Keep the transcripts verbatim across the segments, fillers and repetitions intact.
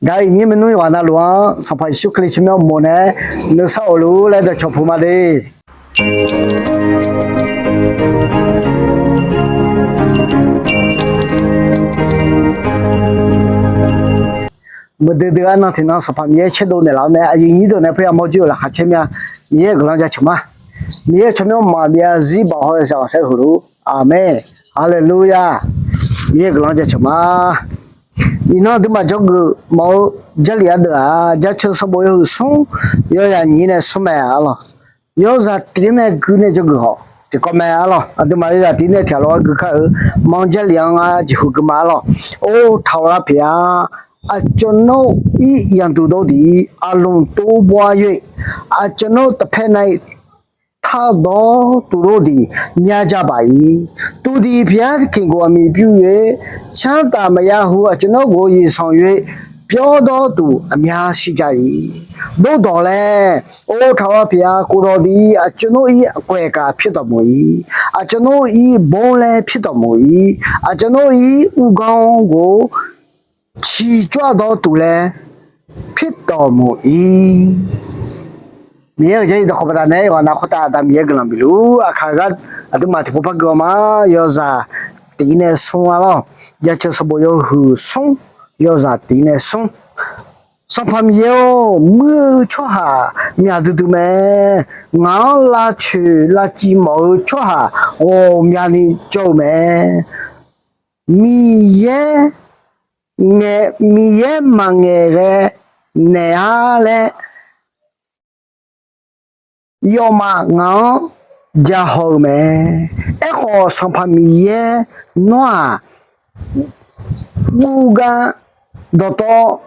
Gaq-euq iqnyir maernmr yawqghaq navluf-anr Sanqpaq Yeqsur Kali tsawrmyanr uqmov nae nuisar of luf-ur laer dawqcawq puq ma de. Muiqdui dui-eu arnan tiqnan Sanqpaq Miqyaer caerdov naeqlaf-awr nae aqyuif nyir deuq nae pur yamawr jir-euq laqkhaq caer mya. Miqyaer-euq guiqlanq jaceuq ma. Miqyaer-euq tsawrmyanr maqbyav zarzir baoq haw-eu zaq khanqsaer heulof-ur. Aqmeq. Haleluya. Miqyaer-euq guiqlanq jaceuq ma. Iqnan aqduimaf dzawgeuf mawf-eu Jarlif ardeuv-aq, Jaceuq sanqbof yawhuiq smr, yawzaq nyif nae smr mae arlawq. Yawzaq tiq-anr nae gui nae dzawgeuf haw tiqkawv mae arlawq. Aqduimaf yawzaq tiq-anr nae tiq ghaq lof-aer gui kar-eu, manr Jarlif-anr ngar jeqhu gui ma arlawq. Or, taqghaq lar pyeuf-a. Aqcawq nawr-ir yanduq dawr diq-ir, aqlmq tov bawr-ar yoe. Aqcawq nawr taqpaer nav-ir tardawr tuvlor diq myavjaq baq-ir. Tuqdiq pyeuf-ar keqgof aqmiq pyur yoe. Canrtaf maqya hu aqcawq nawr ghof-eu yeqsanq yoe. Pyawrdawr duq aqmya shirja-ir. Bordawq laer, or, taqghaq lar pyeuf-a. Khofdawq diq-ir, aqcawq nawr-ir aqkawq-aq pyurdawq mawf-ir. Aqcawq nawr-ir bawr laer pyurdawq mawf-ir. Aqcawq nawr-ir urganr ghof ciqcawr ardawr tuq laer pyurdawq mawf-ir. Miqyaer-euq Jarlif dawqkawq baqdanae yawqghaq nav khoertav Aqda Miqyaer guiqlanq bif luf-ur. Aqkaq gar aqduimaf tiqpov par gui-awr ma. Yawzaq tiq-ir nae smr arlawq. Jaceuq sanqbof yawhuiq smr, yawzaq tiq-ir nae smr. Sanqpaq Miqyaer-or, muir-eu tsawrhaq myaq duidui mae. Ngaq-anr lavcoeq lavciv mawf-eu tsawrhaq ghawqmyani jawr-eu mae. Miqyaer ngae, Miqyaer maqngaeq ghae naeq-ar laer yawfmaf ngaq-anr jahaw-eu mae. Aerkhawf, Sanqpaq Miqyaer nawr-aq, guvgar dawqtawv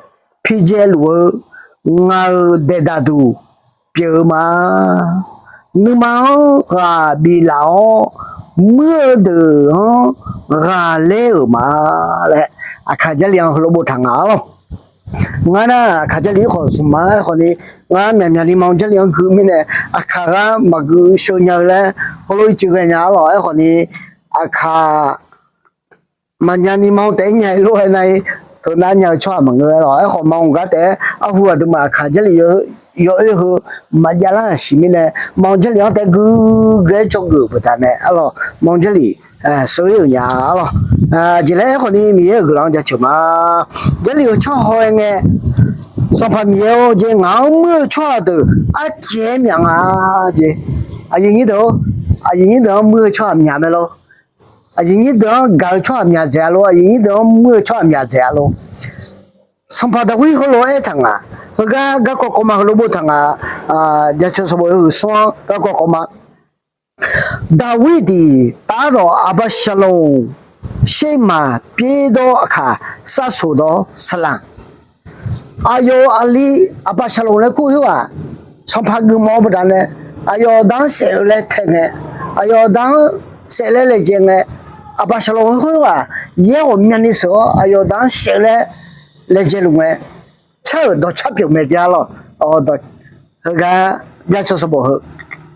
pijae luf-eu ngaq-euq daeqdaq duq pyeuf-eu ma. Nuima-anr ghaq biflaf-awr, muir-eu deuq-anr ghaqler-euq ma laer, Aqkaq Jarlif-anr heulof boftaq nga arlawq. Ngar nar, Aqkaq Jarlif-anr khawf zmq ma. Aerkhawf ni, ngar myaqmyaq ni ma-eu Jarlif-anr gui mirnae, Aqkaq gar maqgui sheu nya-eu laer heulof-ir cuiv ghae nya arlawq. Aerkhawf ni, Aqkaq maqnya ni ma-eu taef-aer nya-ir lof-aer nar-ir, teunav nya-eu tsawrhaq maqngeur arlawq. Aerkhawf ma-eu gar taef-aer arhu aqduimaf Aqkaq Jarlif yawoer heu maqjav lar-aq siq mirnae, ma-eu Jarlif-anr taef-aer gui ghae-aer dzawgeuf-euq baqdanae arlawq, ma-eu Jarlif sheuir-euq nya arlawq. Jeq laer aerkhawf ni Miqyaer-euq guiqlanq-anr jaceuq ma. Jarlif-euq tsawrhaq-aer ngae, Sanqpaq Miqyaer-or, jeq ngaq-anr muir-eu tsawrhaq deuq arcaev-aer myaq nga. Jeq, aqyuif nyir deuq-or, aqyuif nyir deuq-anr muir-eu tsawrhaq myaq mae lor. Aqyuif nyir deuq-anr gaq-eu tsawrhaq myaq dzaeq-a lor. Aqyuif nyir deuq-anr muir-eu tsawrhaq myaq dzaeq-a lor. Sanqpaq Daqwir heulof-aer aertaq nga. Heugar garkawv kawv ma heulof boftaq nga. Jaceuq sanqbof yawhuiq smr-anr garkawv kawv ma. Daqwir diq taf-aer dawq Aqbaqsaqloq sher maq pyev dawr aqkaq sharsoq dawr saqlaq. Aqyawf-euq aqli Aqbaqsaqloq laer kur khoer-aq, sanqpaq geufmawf-eu baqdanae, aqyawf da-anr saef-eu laer tae ngae, aqyawf da-anr saef laer laejae ngae, Aqbaqsaqloq khoer-aq, yaer ghawqmyani sheuq-awr aqyawf da-anr saef laer laejae luf ngae, car-euq dawqcar pyeuf mae jav lawq. Heugar Jaceuq sanqbof heu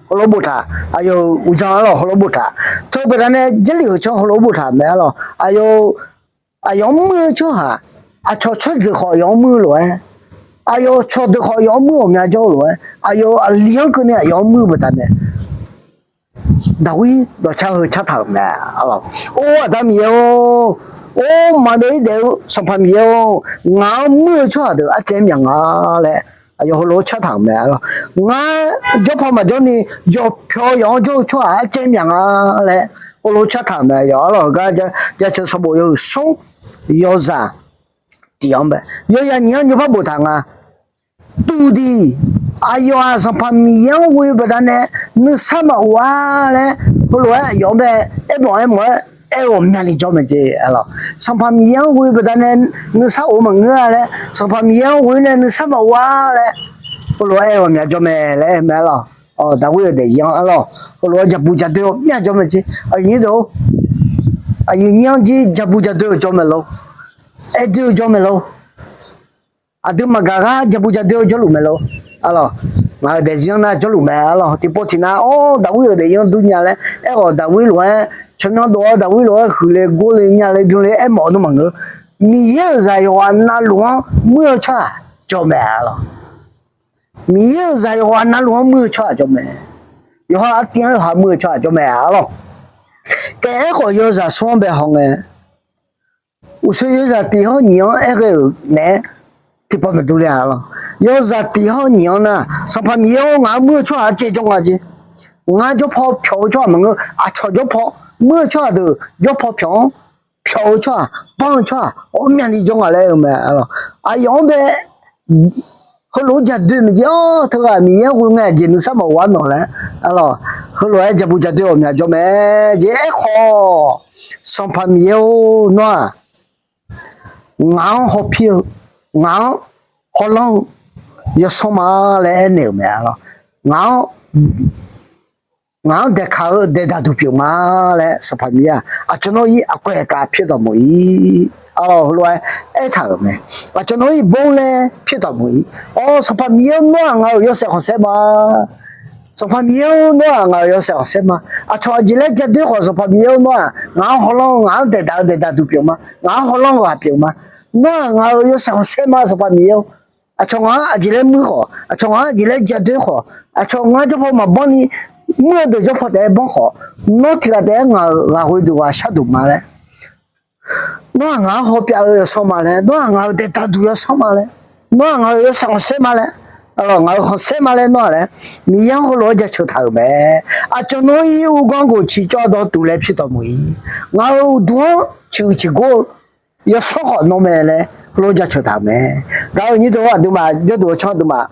heulof boftaq, aqyawf-euq uqdzan arlawq heulof boftaq, teu baqdanae Jarlif heucanr heulof boftaq mae arlawq. Aqyawf, aqyawf-anr muir-eu tsawrhaq, aqcawq tsawrdeuq khawf aqyawf-anr muir-eu lof-aer, aqyawf cawqdeuq khawf aqyawf-anr muir ghawqmya jawr-eu lof-aer, aqyawf-euq aqli-anr keuvni aqyawf-anr muir-eu baqdanae, Daqwir dawqcar heu cartaq-euq mae. Or, Aqda Miqyaer-or, or, maqbyav-ir daef-eu Sanqpaq Miqyaer-or, ngaq-anr muir-eu tsawrhaq deuq arcaev-aer myaq nga laer, aqyawf heulof-aer cartaq-euq mae arlawq. Ngar jawrpaw maqjawr ni yawqpyawq yawf-anr jawr-eu tsawrhaq arcaev-aer myaq nga laer heulof-aer cartaq-euq mae. Aqyawf arlawq, heugar Jaceuq sanqbof yawhuiq smr, yawzaq tiq-anr bae, yawzaq nyiq-anr nymr par boftaq nga. Tuqdiq, aqyawf-aq Sanqpaq Miqyaer-anr ghoe-eu baqdanae nuisar maqof-a laer heulof-aer aqyawf-anr bae aermawf aermawf-aer aer-eu ghawqmyani jawr mae jeq arlawq. Sanqpaq Miqyaer-anr ghoe-eu baqdanae nuisar of maqngeur-a laer, Sanqpaq Miqyaer-anr ghoe-eu nae nuisar maqof-a laer heulof-aer aer-eu ghawqmya jawr mae laer aer mae arlawq. Daqwir-euq daefzir-anr arlawq, heulof-aer jabu jadui-eu myaq jawr mae jeq. Aqyuif nyir deuq-or, aqyuif nyir-anr jir jabu jadui-eu jawr mae lor. Aer doer-eu jawr mae lor. Aqdui maqgaq ghaq jabu jadui-eu jawrluf mae lor. Arlawq, ngaq-euq daefzir-anr nar jawrluf mae arlawq. Tiqpov tiqnav, or, Daqwir-euq daefzir-anr durnya laer aerkhawf, Daqwir lof-aer tsawrmyanr dov-awr Daqwir lof-aer huiqle gorle nyale byanle aermawf-eu nmr maqngeur. Miqyaer-euq zaq yawqghaq navluf-anr muir-eu tsawrhaq jawr mae arlawq. Miqyaer-euq zaq yawqghaq navluf-anr muir-eu tsawrhaq jawr mae. Yawqha artiv-anr yawqha muir-eu tsawrhaq jawr mae arlawq. Taef-aer khawf yawzaq smr-anr bae haw ngae, uqshoe yawzaq tiq hawr nyiq-anr aer ghae-euq naeq-aer tiqpawf maqdur le arlawq. Yawzaq tiq hawr nyiq-anr nar, Sanqpaq Miqyaer-or, ngaq-anr muir-eu tsawrhaq arcaev jawr nga jeq. Ngar jawrpaw pyawq-eu tsawrhaq maqngeur, aqcawq jawrpaw muir-eu tsawrhaq deuq jawrpaw pyawq-anr pyawq-eu tsawrhaq, banr-eu tsawrhaq ghawqmyani jawr nga laer aer-eu mae arlawq. Aqyawf-anr bae heulof-aer ja doe maeq jeq-awr, teughaq Miqyaer-anr ghoe ngae aqjeq nuisar maqghov-ar nawq laer arlawq. Heulof-aer ja bu ja doe ghawqmya jawr mae jeq. Aerkhawf, Sanqpaq Miqyaer-or, nawr-aq ngaq-anr hawpir-eu, ngaq-anr hawlanr-eu yawsanr ma laer aernaeq-euq mae arlawq. Ngaq-anr ngaq-anr daeqkaq-eu daeqdaq duq pyeuf ma laer Sanqpaq Miqyaer-aq aqcawq nawr-ir aqkawq-aer kaq pyaerdawq mawf-ir. Arlawq, heulof-aer aertaq-euq mae. Aqcawq nawr-ir bawr laer pyaerdawq mawf-ir. Awr, Sanqpaq Miqyaer-or, nawr-aq ngaq-euq yawshaef khanqsaer ma. Sanqpaq Miqyaer-or, nawr-aq ngaq-euq yawshaef khanqsaer ma. Aqcawq aqjeq laer ja doe khawf, Sanqpaq Miqyaer-or, nawr-aq ngaq-anr hawlanr-eu, ngaq-anr daeqdaq-eu daeqdaq duq pyeuf ma. Ngaq-anr hawlanr-eu ghaq pyeuf ma. Nawr-aq ngaq-euq yawshaef khanqsaer ma, Sanqpaq Miqyaer-or. Aqcawq ngaq-anr aqjeq laer muir khawf, aqcawq ngaq-anr aqjeq laer ja doe khawf, aqcawq ngar jawrpaw maqbanr ni muir-eu deuq jawrpaw taef-aer banr khawf, nawr tiqghaq taef-aer ngaq-euq ghaq ghoe duq ghaq shar duq ma laer. Nawr-aq ngaq-anr hawpyav-eu yawsanr ma laer, nawr-aq ngaq-euq daeqdaq duq yawsanr ma laer, nawr-aq ngaq-euq yawshaef khanqsaer ma laer, ngaq-euq khanqsaer ma laer nawr-aq laer, Miqyaer-anr heulof-aer jaceuq taq-euq mae. Aqcawq nawr-ir urganr ghof ciqcawv dawqtuq laer pyaerdawq mawf-ir. Ngaq-euq uqduq-anr ciqhuiq ciqgor-eu yawsanr khawf nawr mae laer heulof-aer jaceuq taq-euq mae. Gaq-euq nyir deuq-or, aqduimaf jawrduq-eu canr aqduimaf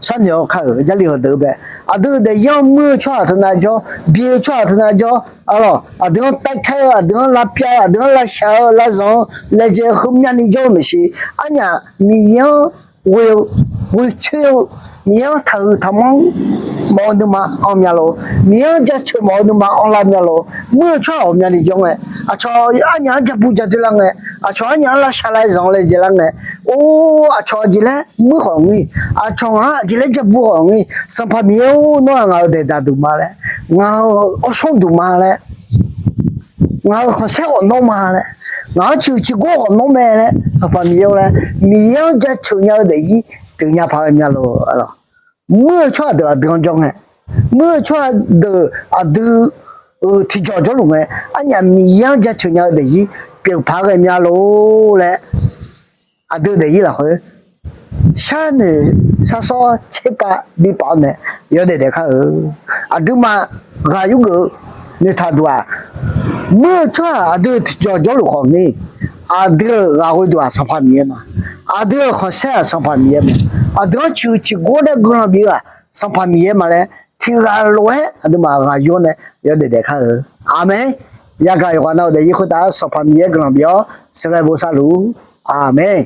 sharnoeq-awr kar-euq Jarlif heudeuq-eu bae, aqdui daefzir-anr muir-eu tsawrhaq teunav jawr, bi-eu tsawrhaq teunav jawr, arlawq, aqdui-anr taevkaer-eu, aqdui-anr lavpyav-eu, aqdui-anr lavshaq-eu, lavzanq-eu, laejae-eu heumyavni jawr-eu maeqshi, arnyaf Miqyaer-anr ghoe-eu, ghoe coer-eu, Miqyaer-anr taqhuiq taqmanr mawf-eu nuima anr mya lor, Miqyaer-anr jaceuq mawf-eu nuima anrlar mya lor, muir-eu tsawrhaq ghawqmyani jawr ngae, aqcawq arnyaf-anr ja bu ja doe lar ngae, aqcawq arnyaf-anr lavshaq lavzanq laejae lar ngae, or, aqcawq aqjeq laer muir khawf ngir, aqcawq ngaq-anr aqjeq laer ja bu khawf ngir, Sanqpaq Miqyaer-or, nawr-aq ngaq-euq daeqdaq duq ma laer, ngaq-euq awrsanr duq ma laer, ngaq-euq khanqsaer khawf nawr ma laer, ngaq-anr ciqhuiq ciqgor khawf nawr mae laer, Sanqpaq Miqyaer-or laer, Miqyaer-anr jaceuq nya-eu daefzir pyeufnya paq-aer mya lor. Muir-eu tsawrhaq deuq aqdui-anr jawr ngae, muir-eu tsawrhaq deuq aqdui-euq tiqjawq jawrluf ngae, arnyaf Miqyaer-anr jaceuq nya-eu daefzir pyeuf paq-aer ghae mya lor laer, aqdui daefzir lafkhoer sharnoeq sharsawr tserpav bipaf-awr nae yawdaef daef kar-eu. Aqduimaf ghaq yurgeuf-eu noeqtaq duq-aq, muir-eu tsawrhaq aqdui-euq tiqjawq jawrluf khawf ni, aqdui-euq ghaq ghoe duq-aq Sanqpaq Miqyaer ma. Aqdui-euq khanqsaer-aq Sanqpaq Miqyaer ma. Aqdui-anr ciqhuiq ciqgor nae guiqlanq bif-eu-aq Sanqpaq Miqyaer ma laer tiqghaq lof-aer aqduimaf ghaq yur-awr nae yawdaef daef kar-eu. Aqmeq. Yagaq yawqghaq nav-euq daefzir khoertav-anr Sanqpaq Miqyaer guiqlanq bif-awr sheuqghae bosav luf-ur. Aqmeq.